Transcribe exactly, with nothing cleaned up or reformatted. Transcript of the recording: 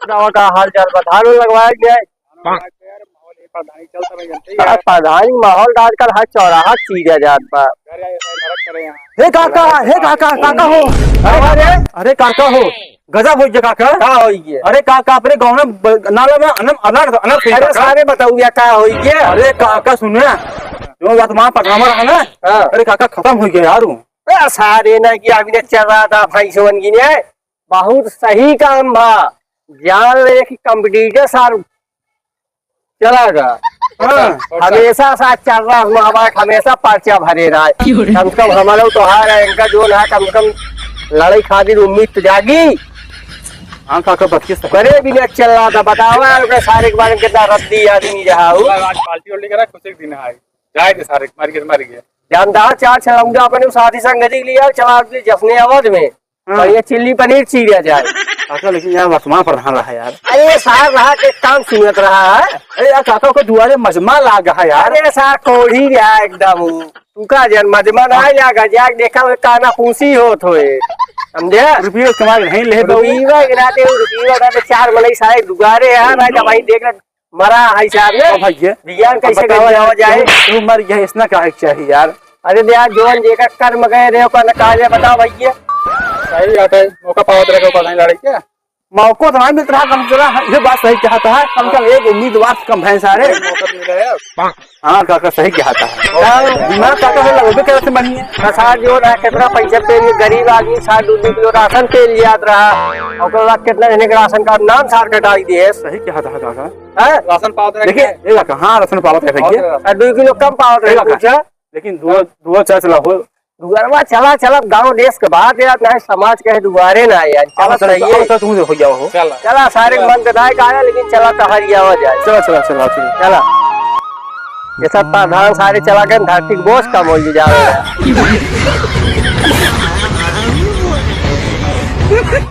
बतावा का हाल चाल बा, धान लगवाया कि नहीं? यार, माहौल है, प्रधानी चलता नहीं जानते यार। प्रधानी माहौल आजकल हर चौराहा चीरा जात बा। घर आए, नरक करे यहाँ। हे काका, हे काका, काका हो। अरे, अरे, अरे काका हो, गजब होइ गया काका। का होइ गया? अरे काका, अपने गाँव में ब-, नाला में अनम-, अनार, अनार फेंका अरे काका। सारे बताओ या का होइ गया? अरे काका सुने, जो वर्तमान पटनामा रहा ना, हाँ। अरे काका खतम होइ गया यार वो। ए, सारे ना कि अभी ने चल रहा था भैंसवन की ने, बहुत सही काम भा। जान ले कि कंपटीटर सार चला गा। हाँ। हमेशा साथ चल रहा, हम हमारे हमेशा पर्चा भरे रहा है। क्यों रे? कम से कम हमारा तो हार है, इनका जो ना, कम से कम लड़ाई खातिर उम्मीद तो जागी। हाँ काका, बत्तीस तक। करे भी नहीं चल रहा था, बताओ यार, ओकरे सारे के बारे में कितना रद्दी आदमी रहा हो। आज पार्टी उल्टी करा, कुछ एक दिन आए। जाए थे सारे, मार के मार गया। जानदार चार छलौंडा अपने साथी संगति के लिए चला दे जश्न अवध में। हाँ। और ये चिल्ली पनीर चीरा जाए। अच्छा, लेकिन यार वर्तमान प्रधान रहा यार। अरे सार रहा के काम सुनत रहा है। अरे यार काका को दुआरे मजमा लाग है यार। अरे सार कोढ़ी गया एकदम। तू का जन मजमा ना लागा, जाके देखा वो काना फूसी होत होए। समझे? रुपये कमाल नहीं ले दो। रुपये गिरा दे, रुपये गिरा दे, चार मनई सारे दुआरे है, ना जब भाई देख रहे मरा है साहब ने। ओ भैया। बियान अब कैसे बताओ कर जावा यार, जाए? तू, तू मर गया, इसना काहे के चाहिए यार? अरे यार, जोन जेकर कर्म गए रहे, ओकर न काले बताओ भैया। सही बात है, मौका पावत रहे, ओकर नहीं लड़े क्या? मौको तो नहीं मिलत रहा, कम से कम, ये बात सही कहत है, कम से कम एक उम्मीदवार से कम भैंस आ रहे। मौका तो मिला है। हाँ, काका सही कहत है। दिमाग काका से लगबे करत से बनी है। प्रसाद जो रहा, कितना पैसा तेल, गरीब आदमी साठ दो किलो राशन तेल लियात रहा, ओकर बाद कितना जने के राशन कार्ड नाम सार कटाई दिए। सही कहत है काका। हैं? राशन पावत रहे देखिए, क्या? ये काका, हाँ, राशन पावत रहे भैया। और दो किलो कम पावत रहे ये काका। पूछा। लेकिन दुआ, दुआ चला, चला हो। दुआरवा चला, चला, गाँव देश के बात यार, ना समाज के दुआरे ना यार, चला अब चल, सही है। अब चल, तुम हो जाओ हो। चला। चला, सारे मन तो ना गाया, लेकिन चला तो हरियावा जाए। चला, चला, चला, चला। चला। ये सब प्रधान सारे चला गए, धरती के बोझ कम हो जा रहा है।